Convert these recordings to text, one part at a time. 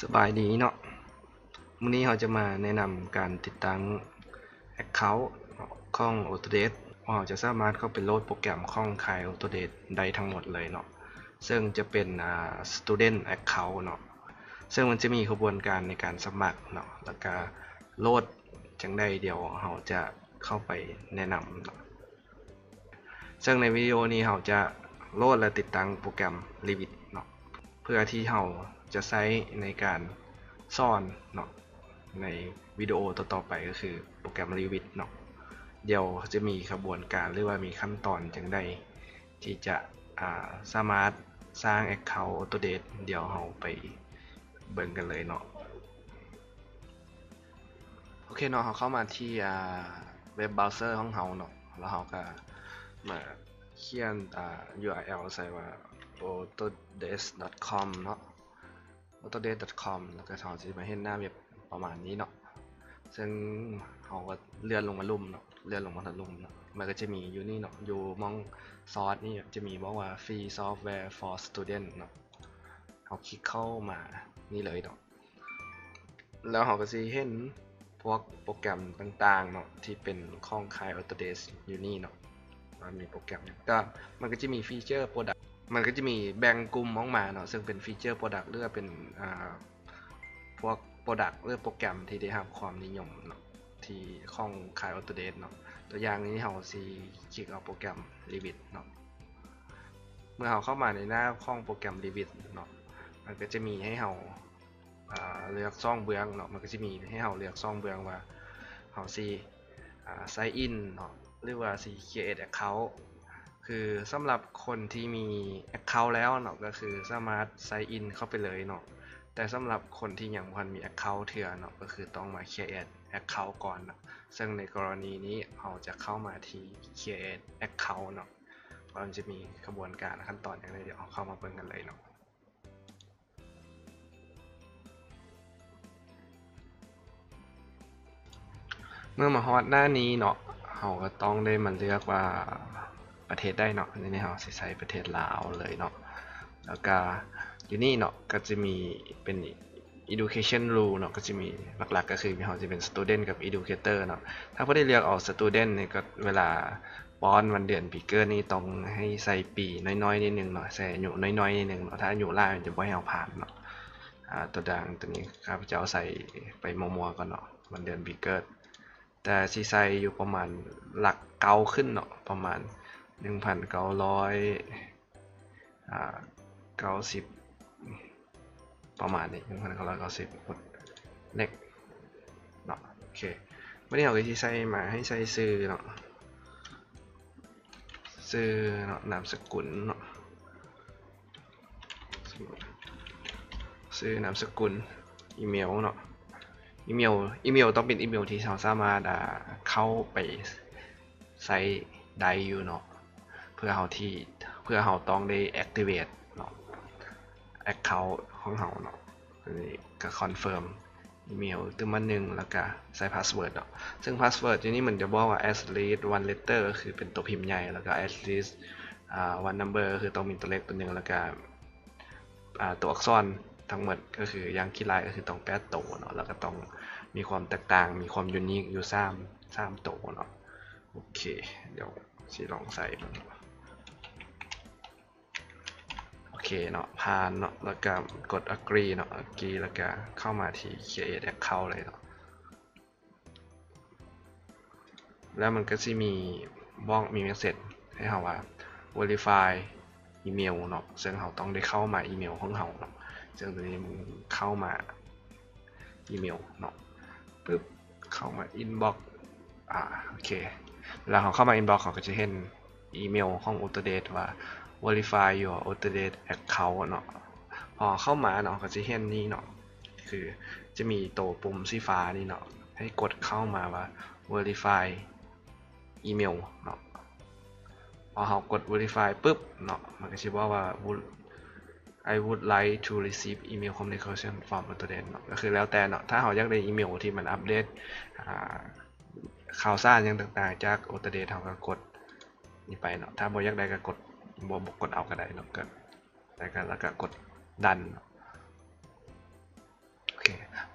ສະບາຍດີເນາະ, ມື້ນີ້ເຮົາຈະມາແນະນຳການຕິດຕັ້ງ account ຂອງ Autodesk ວ່າເຮົາຈະສາມາດເຂົ້າໄປໂຫຼດໂປຣແກຣມຂອງຄ້າຍ Autodesk ໄດ້ທັງໝົດເລີຍເນາະ, ເຊິ່ງຈະເປັນ ອ່າ student account ເນາະ, ເຊິ່ງມັນຈະມີຂະບວນການໃນການສະໝັກເນາະ ແລ້ວກະໂຫຼດຈັ່ງໃດ ດຽວເຮົາຈະເຂົ້າໄປແນະນຳເນາະ. ເຊິ່ງໃນວິດີໂອນີ້ເຮົາຈະໂຫຼດ ແລະ ຕິດຕັ້ງໂປຣແກຣມ Revit ເນາະ ເພື່ອທີ່ເຮົາຈະໃຊ້ໃນການສອນເນາະ ໃນວິດີໂອຕໍ່ໆໄປ ກໍຄືໂປຣແກຣມ Revit ເນາະ. ດຽວຈະມີຂະບວນການ ຫຼືວ່າມີຂັ້ນຕອນຈັ່ງໃດທີ່ຈະ ອ່າ ສາມາດສ້າງ account Autodesk ດຽວເຮົາໄປເບິ່ງກັນເລີຍເນາະ. ໂອເຄເນາະ, ເຮົາເຂົ້າມາທີ່ ອ່າ web browser ຂອງເຮົາເນາະ, ແລ້ວເຮົາກໍມາຂຽນ ອ່າ URL ໃສ່ວ່າ autodesk.com ເນາະ, autodesk.com ແລ້ວກໍເຮົາຊິມາເຫັນໜ້າເວັບປະມານນີ້ເນາະ. ເຊິ່ງເຮົາກໍເລື່ອນລົງມາລຸ່ມເນາະ, ເລື່ອນລົງມາທາງລຸ່ມເນາະ, ມັນກໍຈະມີຢູ່ນີ້ເນາະ, ຢູ່ໝ່ອງ source ນີ້ຈະມີບອກວ່າ Free Software for Student ເນາະ. ເຮົາຄລິກເຂົ້າມານີ້ເລີຍເນາະ. ແລ້ວເຮົາກໍຊິເຫັນພວກໂປຣແກຣມຕ່າງໆເນາະ ທີ່ເປັນຂອງຄ້າຍ Autodesk ຢູ່ນີ້ເນາະ, ວ່າມີໂປຣແກຣມຫຍັງ. ກໍມັນກໍຈະມີ feature product ມັນກໍຈະມີແບ່ງກຸ່ມອອກມາເນາະ, ເຊິ່ງເປັນ feature product ຫຼືວ່າເປັນ ອ່າ ພວກ product ຫຼືໂປຣແກຣມທີ່ໄດ້ຮັບຄວາມນິຍົມເນາະ ທີ່ຂອງຄ້າຍ Autodesk ເນາະ. ຕົວຢ່າງນີ້ເຮົາຊິຄລິກເອົາໂປຣແກຣມ Revit ເນາະ. ເມື່ອເຮົາເຂົ້າມາໃນໜ້າຂອງໂປຣແກຣມ Revit ເນາະ, ມັນກໍຈະມີໃຫ້ເຮົາ ອ່າ ເລືອກສອງເບື້ອງເນາະ, ມັນກໍຈະມີໃຫ້ເຮົາເລືອກສອງເບື້ອງວ່າເຮົາຊິ ອ່າ sign in ເນາະ ຫຼືວ່າຊິ create account. ຄືສຳລັບຄົນທີ່ມີ account ແລ້ວເນາະ ກໍຄືສາມາດ sign in ເຂົ້າໄປເລີຍເນາະ, ແຕ່ສຳລັບຄົນທີ່ຍັງບໍ່ທັນມີ account ເທື່ອເນາະ ກໍຄືຕ້ອງມາ create account ກ່ອນເນາະ. ເຊິ່ງໃນກໍລະນີນີ້ເຮົາຈະເຂົ້າມາທີ່ create account ເນາະ, ເພາະມັນຈະມີຂະບວນການຂັ້ນຕອນຫຍັງໃດ ດຽວເຮົາເຂົ້າມາເບິ່ງກັນເລີຍເນາະ. ເມື່ອມາຮອດໜ້ານີ້ເນາະ, ເຮົາກໍຕ້ອງໄດ້ມາເລືອກວ່າປະເທດໃດເນາະ, ໃນນີ້ເຮົາຊິໃສ່ປະເທດລາວເລີຍເນາະ. ແລ້ວກະຢູ່ນີ້ເນາະ ກໍຈະມີເປັນ education rule ເນາະ, ກໍຈະມີຫຼັກໆ ກໍຄືເຮົາຈະເປັນ student ກັບ educator ເນາະ. ຖ້າຜູ້ໃດເລືອກເອົາ student ນີ້ ກໍເວລາປ້ອນວັນເດືອນປີເກີດນີ້ ຕ້ອງໃຫ້ໃສ່ປີນ້ອຍໆ ນິດໜຶ່ງເນາະ, ໃສ່ອາຍຸນ້ອຍໆ ນິດໜຶ່ງເນາະ, ຖ້າອາຍຸຫຼາຍມັນຈະບໍ່ໃຫ້ເຮົາຜ່ານເນາະ. ອ່າ ຕົວຢ່າງຕົວນີ້ ຂ້າພະເຈົ້າໃສ່ໄປມົວໆ ກ່ອນເນາະ, ວັນເດືອນປີເກີດ, ແຕ່ຊິໃສ່ຢູ່ປະມານຫຼັກເກົ້າຂຶ້ນເນາະ, ປະມານໜຶ່ງພັນເກົ້າຮ້ອຍ ອ່າ ເກົ້າສິບ ປະມານນີ້ ໜຶ່ງພັນເກົ້າຮ້ອຍເກົ້າສິບ ກົດ next ເນາະ. ໂອເຄ ບັດນີ້ເຮົາກໍຊິໃສ່ມາ ໃຫ້ໃສ່ຊື່ເນາະ, ຊື່ເນາະ, ນາມສະກຸນເນາະ, ຊື່ ນາມສະກຸນ, ອີເມວເນາະ, ອີເມວ ອີເມວຕ້ອງເປັນອີເມວທີ່ເຮົາສາມາດ ອ່າ ເຂົ້າໄປ ໃຊ້ໄດ້ຢູ່ເນາະ, ເພື່ອເຮົາທີ່ ເພື່ອເຮົາຕ້ອງໄດ້ activate ເນາະ account ຂອງເຮົາເນາະ. ອັນນີ້ກໍ confirm ອີເມວຕື່ມອັນໜຶ່ງ ແລ້ວກໍໃສ່ password ເນາະ, ເຊິ່ງ password ຢູ່ນີ້ມັນຈະບອກວ່າ at least one letter ກໍຄືເປັນຕົວພິມໃຫຍ່ ແລ້ວກໍ at least ອ່າ one number ກໍຄືຕ້ອງມີຕົວເລກຕົວໜຶ່ງ ແລ້ວກໍ ອ່າ ຕົວອັກສອນທັງໝົດ ກໍຄືຢ່າງຂີ້ລ້າຍກໍຄືຕ້ອງແປດໂຕເນາະ, ແລ້ວກໍຕ້ອງມີຄວາມແຕກຕ່າງ ມີຄວາມ unique ຢູ່ສາມ ສາມໂຕເນາະ. ໂອເຄ ດຽວຊິລອງໃສ່ເບິ່ງ. ໂອເຄເນາະ ຜ່ານເນາະ, ແລ້ວກໍກົດ agree ເນາະ, agree ແລ້ວກໍເຂົ້າມາທີ່ create account ເລີຍເນາະ. ແລ້ວມັນກໍຊິມີບອກ ມີ message ໃຫ້ເຮົາວ່າ verify email ເນາະ, ເຊິ່ງເຮົາຕ້ອງໄດ້ເຂົ້າມາອີເມວຂອງເຮົາເນາະ, ເຊິ່ງຕົວນີ້ມັນເຂົ້າມາອີເມວເນາະ, ປຶບ ເຂົ້າມາ inbox ອ່າ ໂອເຄ ເວລາເຮົາເຂົ້າມາ inbox ເຮົາກໍຈະເຫັນອີເມວຂອງ Autodesk ວ່າ verify your Autodesk account ເນາະ. ພໍເຂົ້າມາເນາະ ເຮົາກໍຈະເຫັນນີ້ເນາະ, ຄືຈະມີໂຕປຸ່ມສີຟ້ານີ້ເນາະ, ໃຫ້ກົດເຂົ້າມາວ່າ verify email ເນາະ. ພໍເຮົາກົດ verify ປຶບເນາະ, ມັນກໍຊິບອກວ່າ I would like to receive email communication from Autodesk ເນາະ, ກໍຄືແລ້ວແຕ່ເນາະ, ຖ້າເຮົາຢາກໄດ້ອີເມວທີ່ມັນອັບເດດ ອ່າ ຂ່າວສານຫຍັງຕ່າງໆຈາກ Autodesk ເຮົາກໍກົດນີ້ໄປເນາະ, ຖ້າບໍ່ຢາກໄດ້ກໍກົດ ບໍ່ ບໍ່ກົດເອົາກໍໄດ້ເນາະ, ກໍ ແລ້ວກໍ ແລ້ວກໍກົດ done ເນາະ.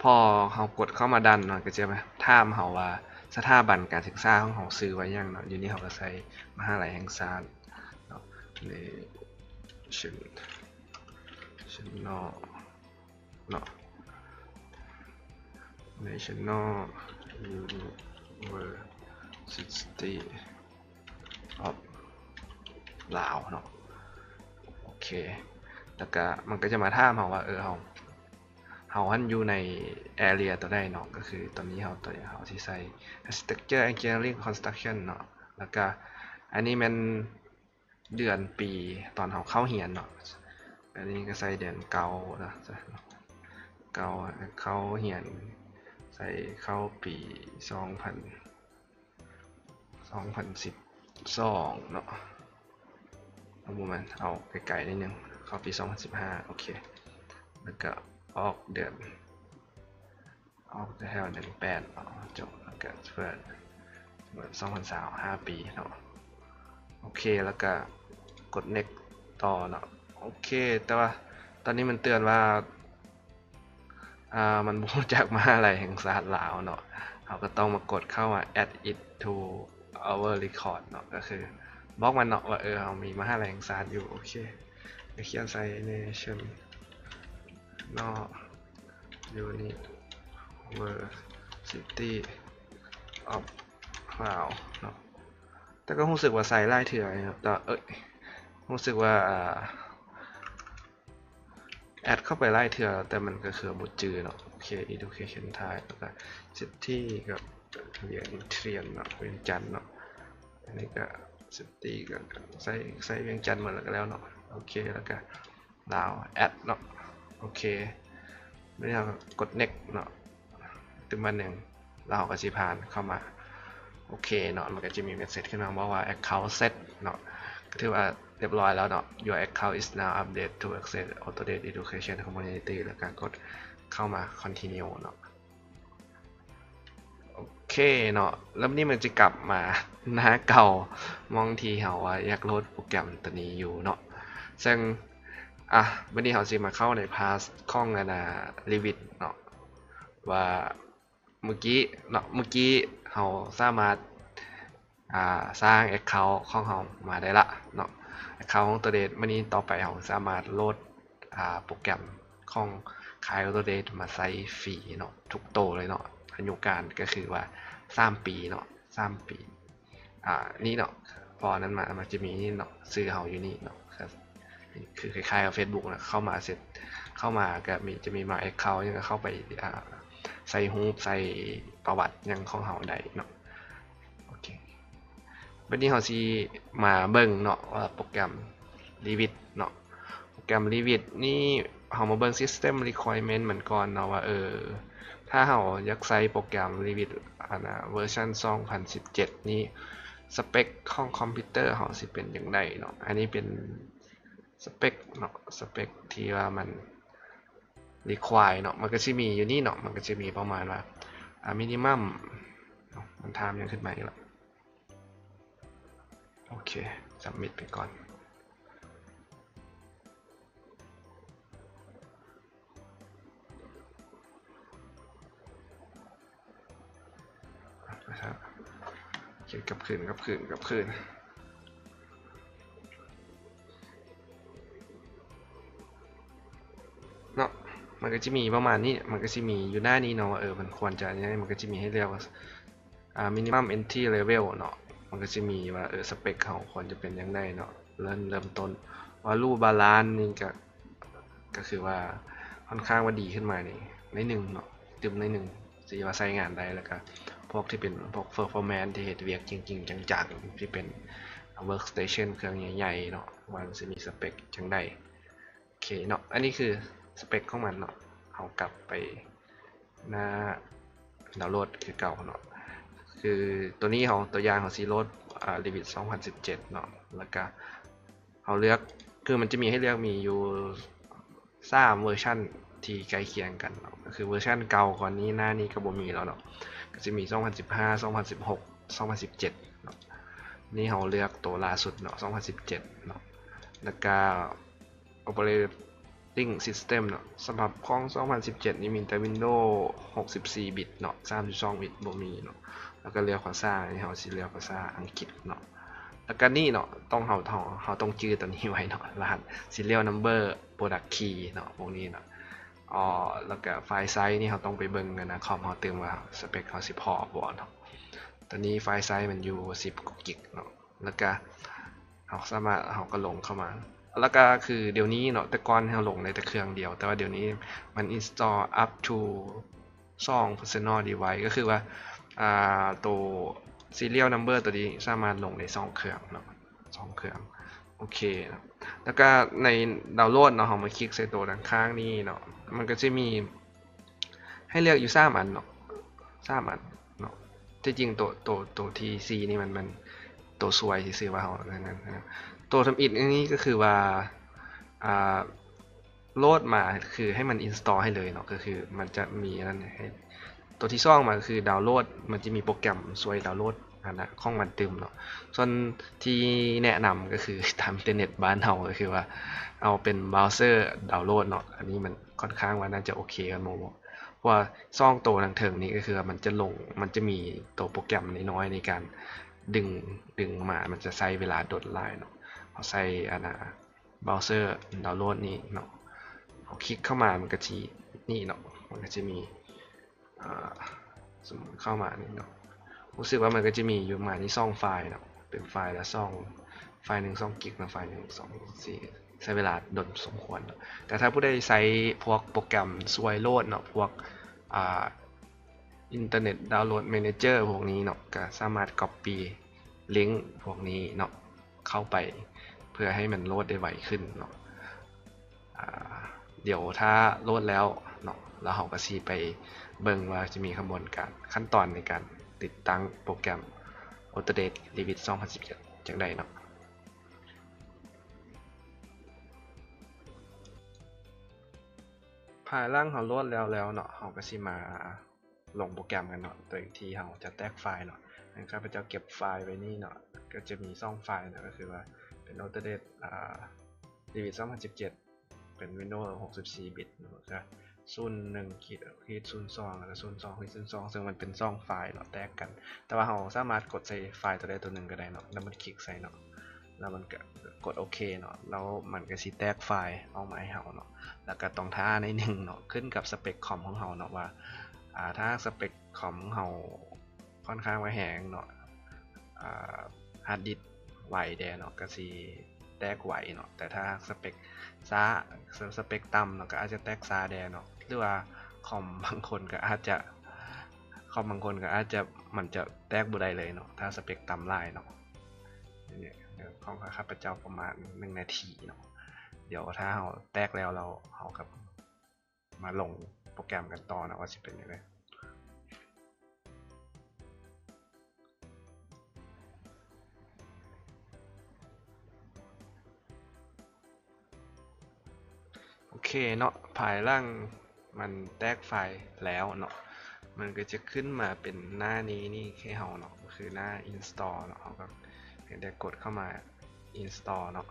ພໍເຮົາກົດເຂົ້າມາດັນເນາະ ກໍຈະມາຖາມເຮົາວ່າສະຖາບັນການສຶກສາຂອງເຮົາຊື່ວ່າຫຍັງເນາະ. ຢູ່ນີ້ເຮົາກໍໃສ່ມະຫາໄລແຫ່ງຊາດເນາະ National ເນາະ National University of Lao ເນາະ. ໂອເຄ ແລ້ວກະມັນກໍຈະມາຖາມເຮົາວ່າ ເອີ ເຮົາ ເຮົາຫັ້ນຢູ່ໃນ area ຕົວໃດເນາະ. ກໍຄືຕອນນີ້ເຮົາ ຕົວເຮົາຊິໃສ່ Architecture Engineering Construction ເນາະ. ແລ້ວກະອັນນີ້ແມ່ນເດືອນປີຕອນເຮົາເຂົ້າຮຽນເນາະ. ອັນນີ້ກໍໃສ່ເດືອນເກົ້າເນາະ ເກົ້າເຂົ້າຮຽນ ໃສ່ເຂົ້າປີສອງພັນ ສອງພັນສິບສອງເນາະ. ເອົາບໍ່ແມ່ນ ເອົາໄກໆໜ້ອຍໜຶ່ງ ເຂົ້າປີສອງພັນສິບຫ້າ ໂອເຄ. ແລ້ວກໍອອກເດືອນ ອອກແຖວເດືອນແປດເນາະ ຈົບ. ແລ້ວກໍເປີດ ເປີດສອງພັນຊາວ ຫ້າປີເນາະ. ໂອເຄ ແລ້ວກໍກົດ next ຕໍ່ເນາະ. ໂອເຄ ແຕ່ວ່າຕອນນີ້ມັນເຕືອນວ່າ ອ່າ ມັນບໍ່ຮູ້ຈັກມະຫາໄລແຫ່ງຊາດລາວເນາະ. ເຮົາກໍຕ້ອງມາກົດເຂົ້າວ່າ add it to our record ເນາະ ກໍຄືບອກມັນເນາະວ່າ ເອີ ເຮົາມີມະຫາໄລແຫ່ງຊາດຢູ່. ໂອເຄ ກໍຂຽນໃສ່ National University of Lao ເນາະ. ແຕ່ກໍຮູ້ສຶກວ່າໃສ່ຫຼາຍເທື່ອຢູ່ເນາະ ແຕ່ ເອີຍ ຮູ້ສຶກວ່າ ອ່າ add ເຂົ້າໄປຫຼາຍເທື່ອ ແຕ່ມັນກໍຄືບໍ່ຈື່ເນາະ. ໂອເຄ education type ແລ້ວກໍ city ກໍວຽງຈັນເນາະ ວຽງຈັນເນາະ. ອັນນີ້ກໍ city ກໍໃສ່ ໃສ່ວຽງຈັນໝົດແລ້ວກໍແລ້ວເນາະ. ໂອເຄ ແລ້ວກໍ Lao add ເນາະ. ໂອເຄ ແລ້ວເຮົາກໍກົດ next ເນາະ ຕື່ມມາໜຶ່ງ ແລ້ວເຮົາກໍຊິຜ່ານເຂົ້າມາ. ໂອເຄເນາະ ມັນກໍຈະມີ message ຂຶ້ນມາບອກວ່າ account set ເນາະ ກໍຖືວ່າຮຽບຮ້ອຍແລ້ວເນາະ. Your account is now updated to access Autodesk Education Community ແລ້ວກໍກົດເຂົ້າມາ continue ເນາະ. ໂອເຄເນາະ ແລ້ວນີ້ມັນຈະກັບມາໜ້າເກົ່າ ໝ່ອງທີ່ເຮົາວ່າຢາກໂຫຼດໂປຣແກຣມຕົວນີ້ຢູ່ເນາະ. ເຊິ່ງ ອ່ະ ບັດນີ້ເຮົາຊິມາເຂົ້າໃນ past ຂອງອັນນ່າ Revit ເນາະ ວ່າ ເມື່ອກີ້ເນາະ ເມື່ອກີ້ເຮົາສາມາດ ອ່າ ສ້າງ account ຂອງເຮົາມາໄດ້ລະເນາະ account ຂອງ Autodesk. ມື້ນີ້ຕໍ່ໄປເຮົາສາມາດໂຫຼດ ອ່າ ໂປຣແກຣມຂອງຄ້າຍ Autodesk ມາໃຊ້ຟຣີເນາະ ທຸກໂຕເລີຍເນາະ. ອາຍຸການກໍຄືວ່າສາມປີເນາະ ສາມປີ. ອ່າ ນີ້ເນາະ ພໍອັນນັ້ນມາ ມັນຈະມີນີ້ເນາະ ຊື່ເຮົາຢູ່ນີ້ເນາະ ຄືຄ້າຍໆກັບ Facebook ນະ ເຂົ້າມາເສັດ ເຂົ້າມາກໍມີ ຈະມີ My Account ຫຍັງ ກໍເຂົ້າໄປ ອ່າ ໃສ່ຮູບ ໃສ່ປະຫວັດຫຍັງຂອງເຮົາໄດ້ເນາະ. ໂອເຄ ບັດນີ້ເຮົາຊິມາເບິ່ງເນາະວ່າໂປຣແກຣມ Revit ເນາະ ໂປຣແກຣມ Revit ນີ້ ເຮົາມາເບິ່ງ System Requirement ມັນກ່ອນເນາະ ວ່າ ເອີ ຖ້າເຮົາຢາກໃຊ້ໂປຣແກຣມ Revit ອັນນ່າ ເວີຊັນສອງພັນສິບເຈັດນີ້ ສະເປັກຂອງຄອມພິວເຕີເຮົາຊິເປັນຈັ່ງໃດເນາະ. ອັນນີ້ເປັນສະເປັກເນາະ ສະເປັກທີ່ວ່າມັນ require ເນາະ ມັນກໍຊິມີຢູ່ນີ້ເນາະ ມັນກໍຊິມີປະມານວ່າ ອ່າ minimum ເນາະ ມັນຖາມຫຍັງຂຶ້ນມາອີກລະ. ໂອເຄ submit ໄປກ່ອນ. ເຮັດກັບຄືນ ກັບຄືນ ກັບຄືນ ເນາະ ມັນກໍຈະມີປະມານນີ້ ມັນກໍຊິມີຢູ່ໜ້ານີ້ເນາະ ວ່າ ເອີ ມັນຄວນຈະຫຍັງ ມັນກໍຈະມີໃຫ້ເລືອກວ່າ ອ່າ minimum entry level ເນາະ ມັນກໍຈະມີວ່າ ເອີ ສະເປັກເຮົາຄວນຈະເປັນຈັ່ງໃດເນາະ ເລີ່ມ ເລີ່ມຕົ້ນ value balance ນີ້ກໍ ກໍຄືວ່າຂ້ອນຂ້າງວ່າດີຂຶ້ນມານີ້ໜ້ອຍໜຶ່ງເນາະ ຕື່ມໜ້ອຍໜຶ່ງ ຊິວ່າໃຊ້ງານໄດ້ ແລ້ວກໍພວກທີ່ເປັນພວກ performance ທີ່ເຮັດວຽກຈິງໆ ຈັງໆ ທີ່ເປັນ workstation ເຄື່ອງໃຫຍ່ໆ ເນາະ ວ່າມັນຊິມີສະເປັກຈັ່ງໃດ. ໂອເຄເນາະ ອັນນີ້ຄືສະເປັກຂອງມັນເນາະ ເຮົາກັບໄປໜ້າດາວໂຫຼດຄືເກົ່າເນາະ ຄືຕົວນີ້ເຮົາ ຕົວຢ່າງເຮົາຊິໂຫຼດ ອ່າ Revit ສອງພັນສິບເຈັດເນາະ ແລ້ວກະເຮົາເລືອກ ຄືມັນຈະມີໃຫ້ເລືອກມີຢູ່ສາມເວີຊັນທີ່ໃກ້ຄຽງກັນເນາະ ກໍຄືເວີຊັນເກົ່າກ່ອນນີ້ ໜ້ານີ້ກໍບໍ່ມີແລ້ວເນາະ ກໍຈະມີສອງພັນສິບຫ້າ ສອງພັນສິບຫົກ ສອງພັນສິບເຈັດເນາະ ນີ້ເຮົາເລືອກໂຕລ່າສຸດເນາະ ສອງພັນສິບເຈັດເນາະ ແລ້ວກະ Operating operating system ເນາະ. ສຳລັບຂອງສອງພັນສິບເຈັດນີ້ມີແຕ່ Windows ຫົກສິບສີ່ບິດເນາະ, ສາມສິບສອງບິດບໍ່ມີເນາະ. ແລ້ວກໍເລືອກພາສາ, ອັນນີ້ເຮົາຊິເລືອກພາສາອັງກິດເນາະ. ແລ້ວກໍນີ້ເນາະ, ຕ້ອງເຮົາ, ເຮົາ, ເຮົາຕ້ອງຈື່ຕົວນີ້ໄວ້ເນາະ, ລະຫັດ serial number, product key ເນາະ, ພວກນີ້ເນາະ. ອໍ ແລ້ວກໍ file size ນີ້ເຮົາຕ້ອງໄປເບິ່ງກັນນະ, ຄອມເຮົາຕື່ມວ່າສະເປັກເຮົາຊິພໍບໍ່ເນາະ. ຕອນນີ້ file size ມັນຢູ່ສິບກວ່າກິກເນາະ. ແລ້ວກະເຮົາສາມາດ, ເຮົາກໍລົງເຂົ້າມາ. ແລ້ວກະຄືດຽວນີ້ເນາະ, ແຕ່ກ່ອນເຮົາລົງໄດ້ແຕ່ເຄື່ອງດຽວ, ແຕ່ວ່າດຽວນີ້ມັນ install up to ສອງ personal device ກໍຄືວ່າ ອ່າ ໂຕ serial number ໂຕນີ້ສາມາດລົງໄດ້ສອງເຄື່ອງເນາະ, ສອງເຄື່ອງ. ໂອເຄເນາະ. ແລ້ວກະໃນ download ເນາະ, ເຮົາມາຄລິກໃສ່ໂຕດ້ານຂ້າງນີ້ເນາະ, ມັນກໍຈະມີ ໃຫ້ເລືອກຢູ່ສາມອັນເນາະ, ສາມອັນເນາະ. ທີ່ຈິງໂຕ, ໂຕ, ໂຕທີສີ່ນີ້ມັນ, ມັນໂຕຊ່ວຍຊື່ໆ ວ່າເຮົານັ້ນ, ນັ້ນ, ນັ້ນ. ໂຕທຳອິດອັນນີ້ກໍຄືວ່າ ອ່າ ໂຫຼດມາ ຄືໃຫ້ມັນ install ໃຫ້ເລີຍເນາະ, ກໍຄືມັນຈະມີອັນນັ້ນໃຫ້. ໂຕທີສອງມາກໍຄື download, ມັນຈະມີໂປຣແກຣມຊ່ວຍ download ອັນນະ ຂອງມັນຕື່ມເນາະ. ສ່ວນທີ່ແນະນຳກໍຄືຕາມ internet ບ້ານເຮົາ, ກໍຄືວ່າເອົາເປັນ browser download ເນາະ. ອັນນີ້ມັນ ຂ້ອນຂ້າງວ່າໜ້າຈະໂອເຄກັນໝູ່, ເພາະວ່າສອງໂຕທາງເທິງນີ້ກໍຄືວ່າມັນຈະລົງ, ມັນຈະມີໂຕໂປຣແກຣມນ້ອຍໆໃນການດຶງ, ດຶງມາ, ມັນຈະໃຊ້ເວລາດົນຫຼາຍເນາະ. ເຮົາໃສ່ອັນນ່າ browser download ນີ້ເນາະ, ເຮົາຄລິກເຂົ້າມາ ມັນກໍຊິນີ້ເນາະ, ມັນກໍຈະມີ ອ່າ ສົມມຸດເຂົ້າມານີ້ເນາະ, ຮູ້ສຶກວ່າມັນກໍຈະມີຢູ່ປະມານນີ້ສອງໄຟລ໌ເນາະ, ເປັນໄຟລ໌ລະສອງ, ໄຟລ໌ໜຶ່ງສອງກິກເນາະ, ໄຟລ໌ໜຶ່ງສອງສີ່, ໃຊ້ເວລາດົນສົມຄວນເນາະ. ແຕ່ຖ້າຜູ້ໃດໃຊ້ພວກໂປຣແກຣມຊ່ວຍໂຫຼດເນາະ, ພວກ ອ່າ Internet Download Manager ພວກນີ້ເນາະ, ກໍສາມາດ copy link ພວກນີ້ເນາະ ເຂົ້າໄປ ເພື່ອໃຫ້ມັນໂຫຼດໄດ້ໄວຂຶ້ນເນາະ. ອາ ດຽວຖ້າໂຫຼດແລ້ວເນາະ, ແລ້ວເຮົາກໍຊິໄປເບິ່ງວ່າຈະມີຂະບວນການ, ຂັ້ນຕອນໃນການຕິດຕັ້ງໂປຣແກຣມ Autodesk Revit ສອງພັນສິບເຈັດ ຈັ່ງໃດເນາະ. ພາຍຫຼັງເຮົາໂຫຼດແລ້ວ, ແລ້ວເນາະ, ເຮົາກໍຊິມາ ລົງໂປຣແກຣມກັນເນາະ, ໂດຍທີ່ເຮົາຈະແຕກໄຟລ໌ເນາະ. ໃຫ້ຂ້າພະເຈົ້າເກັບໄຟລ໌ໄວ້ນີ້ເນາະ, ກໍຈະມີສອງໄຟລ໌ເນາະ, ກໍຄືວ່າເປັນ Autodesk ອ່າ Revit ສອງພັນສິບເຈັດ ເປັນ Windows ຫົກສິບສີ່ບິດເນາະ, ກໍສູນໜຶ່ງຂີດສູນສອງ ແລ້ວກໍສູນສອງຂີດສູນສອງ ເຊິ່ງມັນເປັນສອງໄຟລ໌ເນາະ ແຕກກັນ. ແຕ່ວ່າເຮົາສາມາດກົດໃສ່ໄຟລ໌ຕົວໃດຕົວໜຶ່ງກໍໄດ້ເນາະ, ແລ້ວມັນຄລິກໃສ່ເນາະ, ແລ້ວມັນກໍກົດໂອເຄເນາະ, ແລ້ວມັນກໍຊິແຕກໄຟລ໌ອອກມາໃຫ້ເຮົາເນາະ. ແລ້ວກໍຕ້ອງຖ້າໜ້ອຍໜຶ່ງເນາະ, ຂຶ້ນກັບສະເປັກຄອມຂອງເຮົາເນາະ ວ່າ ອ່າ ຖ້າສະເປັກຄອມເຮົາຂ້ອນຂ້າງວ່າແຮງເນາະ, ອ່າ ຮາດດິສໄວແດ່ເນາະ, ກໍຊິແຕກໄວເນາະ. ແຕ່ຖ້າສະເປັກຊ້າ, ສະເປັກຕ່ຳເນາະ, ກໍອາດຈະແຕກຊ້າແດ່ເນາະ, ຫຼືວ່າຄອມບາງຄົນກໍອາດຈະ, ຄອມບາງຄົນກໍອາດຈະ, ມັນຈະແຕກບໍ່ໄດ້ເລີຍເນາະ, ຖ້າສະເປັກຕ່ຳຫຼາຍເນາະ. ນີ້ ຂອງຂ້າພະເຈົ້າປະມານໜຶ່ງນາທີເນາະ. ດຽວຖ້າເຮົາແຕກແລ້ວ, ແລ້ວເຮົາກໍ ມາລົງໂປຣແກຣມກັນຕໍ່ເນາະ ວ່າຊິເປັນຈັ່ງໃດ. ໂອເຄເນາະ, ພາຍຫຼັງມັນແຕກໄຟລ໌ແລ້ວເນາະ, ມັນກໍຈະຂຶ້ນມາເປັນໜ້ານີ້, ນີ້ໃຫ້ເຮົາເນາະ, ກໍຄືໜ້າ install ເນາະ. ເຮົາກໍພຽງແຕ່ກົດເຂົ້າມາ install ເນາະ.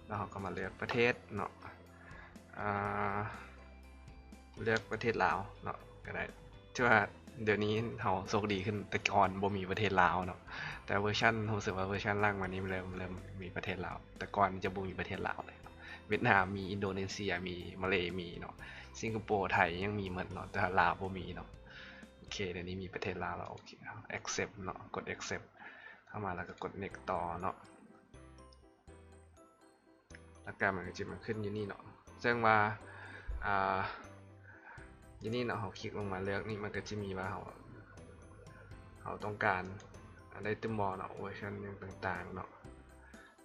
ແລ້ວເຮົາກໍມາເລືອກປະເທດເນາະ, ອ່າ ເລືອກປະເທດລາວເນາະ ກໍໄດ້. ຖືວ່າດຽວນີ້ເຮົາໂຊກດີຂຶ້ນ, ແຕ່ກ່ອນບໍ່ມີປະເທດລາວເນາະ, ແຕ່ເວີຊັນ, ຮູ້ສຶກວ່າເວີຊັນຫຼັງມານີ້ເລີ່ມ, ເລີ່ມມີປະເທດລາວ, ແຕ່ກ່ອນຈະບໍ່ມີປະເທດລາວເລີຍ. ຫວຽດນາມມີ, ອິນໂດເນເຊຍມີ, ມາເລມີເນາະ, ສິງກະໂປ, ໄທຍັງມີໝົດເນາະ, ແຕ່ລາວບໍ່ມີເນາະ. ໂອເຄ, ດຽວນີ້ມີປະເທດລາວແລ້ວ. ໂອເຄ, accept ເນາະ, ກົດ accept ເຂົ້າມາ ແລ້ວກໍກົດ next ຕໍ່ເນາະ. ແລ້ວກໍມັນກໍຈະມາຂຶ້ນຢູ່ນີ້ເນາະ, ເຊິ່ງວ່າ ອ່າ ຢູ່ນີ້ເນາະ, ເຮົາຄລິກລົງມາເລືອກນີ້, ມັນກໍຈະມີວ່າເຮົາ, ເຮົາຕ້ອງການອັນໃດຕື່ມບໍ່ເນາະ, ເວີຊັນຫຍັງຕ່າງໆເນາະ,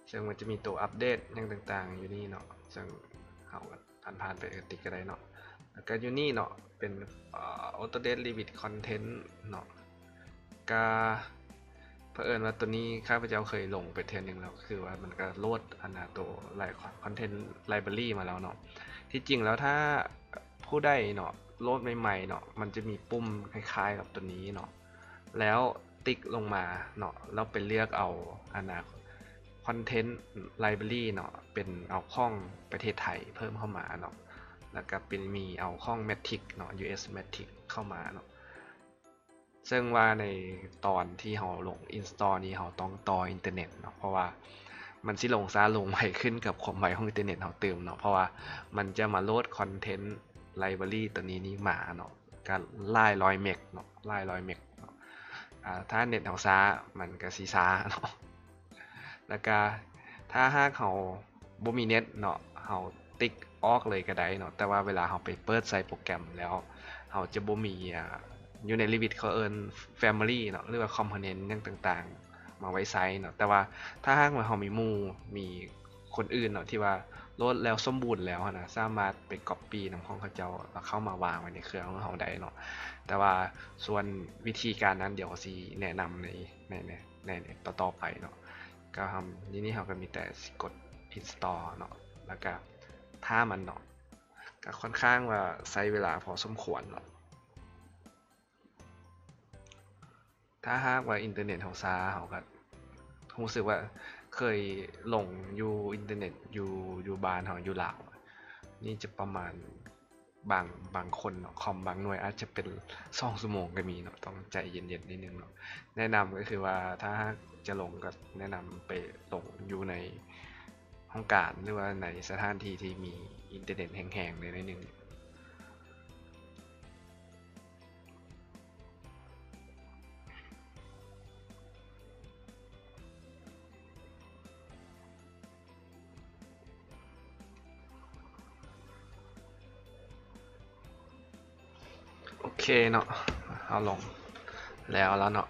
ເຊິ່ງມັນຈະມີໂຕອັບເດດຫຍັງຕ່າງໆຢູ່ນີ້ເນາະ, ເຊິ່ງເຮົາກໍຜ່ານໆໄປ ຕິດກໍໄດ້ເນາະ. ແລ້ວກໍຢູ່ນີ້ເນາະ ເປັນ ເອີ Autodesk Revit Content ເນາະ. ກະ ເຜີອີນວ່າໂຕນີ້ຂ້າພະເຈົ້າເຄີຍລົງໄປເທື່ອໜຶ່ງແລ້ວ, ຄືວ່າມັນກະໂຫຼດອັນນາ ໂຕ Content Library ມາແລ້ວເນາະ. ທີ່ຈິງແລ້ວຖ້າຜູ້ໃດເນາະ ໂຫຼດໃໝ່ໆເນາະ, ມັນຈະມີປຸ່ມຄ້າຍໆກັບໂຕນີ້ເນາະ, ແລ້ວຕິກລົງມາເນາະ, ແລ້ວໄປເລືອກເອົາອັນນາ ຄ content library ເນາະ ເປັນເອົາຂອງປະເທດໄທເພີ່ມເຂົ້າມາເນາະ ແລ້ວກໍເປັນມີເອົາຂອງ Matic ເນາະ US Matic ເຂົ້າມາເນາະ. ເຊິ່ງວ່າໃນຕອນທີ່ເຮົາລົງ install ນີ້ ເຮົາຕ້ອງຕໍ່ອິນເຕີເນັດເນາະ ເພາະວ່າມັນຊິລົງຊ້າລົງໄວຂຶ້ນກັບຄວາມໄວຂອງອິນເຕີເນັດເຮົາຕື່ມເນາະ ເພາະວ່າມັນຈະມາໂຫຼດ content library ຕົວນີ້ນີ້ມາເນາະ ກໍຫຼາຍຮ້ອຍເມັກເນາະ ຫຼາຍຮ້ອຍເມັກເນາະ. ອາ ຖ້າເນັດເຮົາຊ້າ ມັນກໍຊິຊ້າເນາະ. ແລ້ວກະຖ້າຫາກເຮົາບໍ່ມີເນັດເນາະ ເຮົາຕິກອອກເລີຍກໍໄດ້ເນາະ ແຕ່ວ່າເວລາເຮົາໄປເປີດໃຊ້ໂປຣແກຣມແລ້ວ ເຮົາຈະບໍ່ມີ ອາ ຢູ່ໃນ Revit ເຂົາເອີ້ນ Family ເນາະ ຫຼືວ່າ Component ຫຍັງຕ່າງໆ ມາໄວ້ໃຊ້ເນາະ. ແຕ່ວ່າຖ້າຫາກວ່າເຮົາມີໝູ່ ມີຄົນອື່ນເນາະ ທີ່ວ່າໂຫຼດແລ້ວສົມບູນແລ້ວຫັ້ນນະ ສາມາດໄປ copy ນຳຂອງເຂົາເຈົ້າ ແລ້ວເຂົ້າມາວາງໄວ້ໃນເຄື່ອງຂອງເຮົາໄດ້ເນາະ. ແຕ່ວ່າສ່ວນວິທີການນັ້ນ ດຽວເຮົາຊິແນະນຳໃນ ໃນ ໃນ ໃນ ໃນຕໍ່ໆໄປເນາະ. ກໍທຳ ນີ້ ນີ້ເຮົາກໍມີແຕ່ຊິກົດ install ເນາະ ແລ້ວກໍຖ້າມັນເນາະ ກໍຄ່ອນຂ້າງວ່າໃຊ້ເວລາພໍສົມຄວນເນາະ. ຖ້າຫາກວ່າອິນເຕີເນັດເຮົາຊ້າ ເຮົາກໍຮູ້ສຶກວ່າເຄີຍລົງຢູ່ອິນເຕີເນັດຢູ່ ຢູ່ບ້ານເຮົາຢູ່ລາວ ນີ້ຈະປະມານ ບາງ ບາງຄົນເນາະ ຄອມບາງໜ່ວຍອາດຈະເປັນສອງຊົ່ວໂມງກໍມີເນາະ ຕ້ອງໃຈເຢັນໆ ນິດໜຶ່ງເນາະ. ແນະນຳກໍຄືວ່າ ຖ້າຫາກຈະລົງກໍແນະນຳໄປລົງຢູ່ໃນຫ້ອງການ ຫຼືວ່າໃນສະຖານທີ່ທີ່ມີອິນເຕີເນັດແຮງໆ ແດ່ໜ້ອຍໜຶ່ງ. ໂອເຄເນາະ ເຮົາລົງແລ້ວລະເນາະ.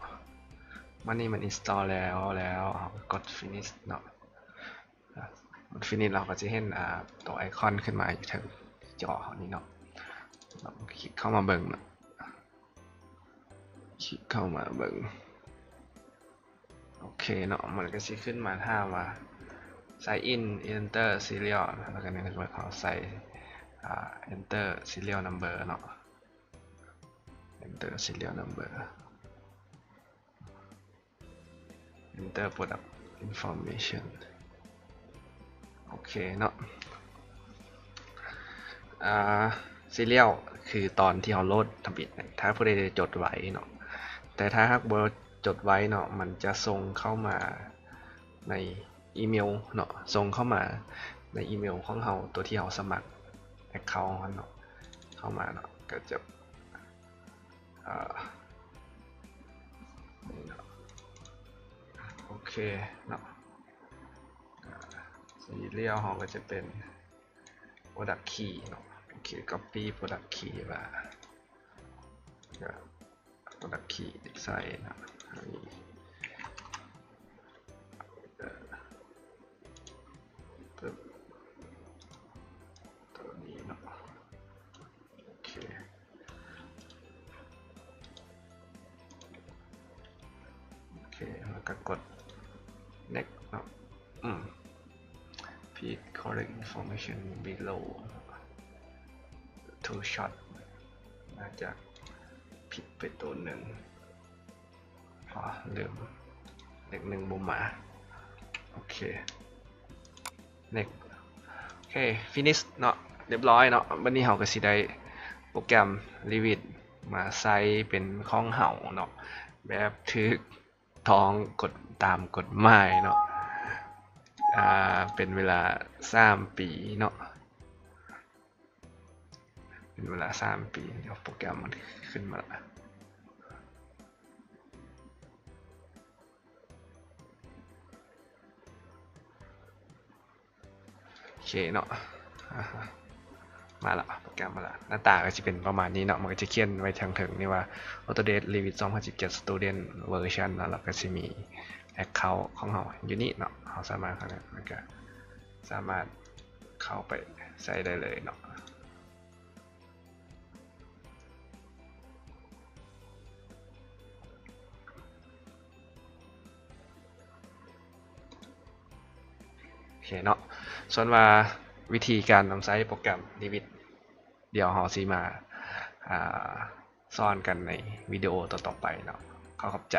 ບາດນີ້ມັນ install ແລ້ວ ແລ້ວເຮົາກໍກົດ finish ເນາະ. ມັນ finish ເຮົາກໍຈະເຫັນ ອາ ໂຕໄອຄອນຂຶ້ນມາຢູ່ເທິງຈໍເຮົານີ້ເນາະ. ລອງຄລິກເຂົ້າມາເບິ່ງເນາະ ຄລິກເຂົ້າມາເບິ່ງ. ໂອເຄເນາະ ມັນກໍຊິຂຶ້ນມາຖາມວ່າ sign in, enter serial ແລ້ວກໍໃນເຮົາໃສ່ ອາ enter serial number ເນາະ enter serial number, enter product information. ໂອເຄເນາະ ອາ serial ຄືຕອນທີ່ເຮົາໂຫຼດທຳອິດ ຖ້າຜູ້ໃດໄດ້ຈົດໄວ້ເນາະ ແຕ່ຖ້າຫາກບໍ່ຈົດໄວ້ເນາະ ມັນຈະສົ່ງເຂົ້າມາໃນອີເມວເນາະ ສົ່ງເຂົ້າມາໃນອີເມວຂອງເຮົາ ຕົວທີ່ເຮົາສະໝັກ account ເຮົາເນາະ ເຂົ້າມາເນາະ ກໍຈະ ອາ ນີ້ເນາະ ໂອເຄເນາະ ອາ serial ເຮົາກໍຈະເປັນ product key ເນາະ copy product key ມາ ກໍ product key ໃສ່ເນາະ ອັນນີ້ ເອີ ປຶບ ຕົວນີ້ເນາະ ໂອເຄ ໂອເຄ ແລ້ວກໍກົດ next ເນາະ ອືມ please correct information below, too short ໜ້າຈະຜິດໄປຕົວໜຶ່ງ. ອໍ ລືມ ເລກໜຶ່ງບໍ່ມາ ໂອເຄ next ໂອເຄ finish ເນາະ ຮຽບຮ້ອຍເນາະ. ບັດນີ້ເຮົາກໍຊິໄດ້ໂປຣແກຣມ Revit ມາໃຊ້ເປັນຂອງເຮົາເນາະ ແບບຖືກຕ້ອງກົດ ຕາມກົດໝາຍເນາະ ອາ ເປັນເວລາສາມປີເນາະ. ເປັນເວລາສາມປີ ດຽວໂປຣແກຣມມັນຂຶ້ນມາລະ ໂອເຄເນາະ ອາ ມາລະ ໂປຣແກຣມມາລະ ໜ້າຕາກໍຊິເປັນປະມານນີ້ເນາະ. ມັນກໍຈະຂຽນໄວ້ທາງເທິງນີ້ວ່າ Autodesk Revit ສອງພັນສິບເຈັດ Student Version ເນາະ ແລ້ວກໍຊິມີ account ຂອງເຮົາຢູ່ນີ້ເນາະ ເຮົາສາມາດເຂົ້າໄດ້ ແລ້ວກໍສາມາດເຂົ້າໄປໃຊ້ໄດ້ເລີຍເນາະ. ໂອເຄເນາະ ສ່ວນວ່າວິທີການນຳໃຊ້ໂປຣແກຣມ Revit ດຽວເຮົາຊິມາ ອາ ສອນກັນໃນວິດີໂອຕໍ່ໆໄປເນາະ. ຂໍຂອບໃຈ.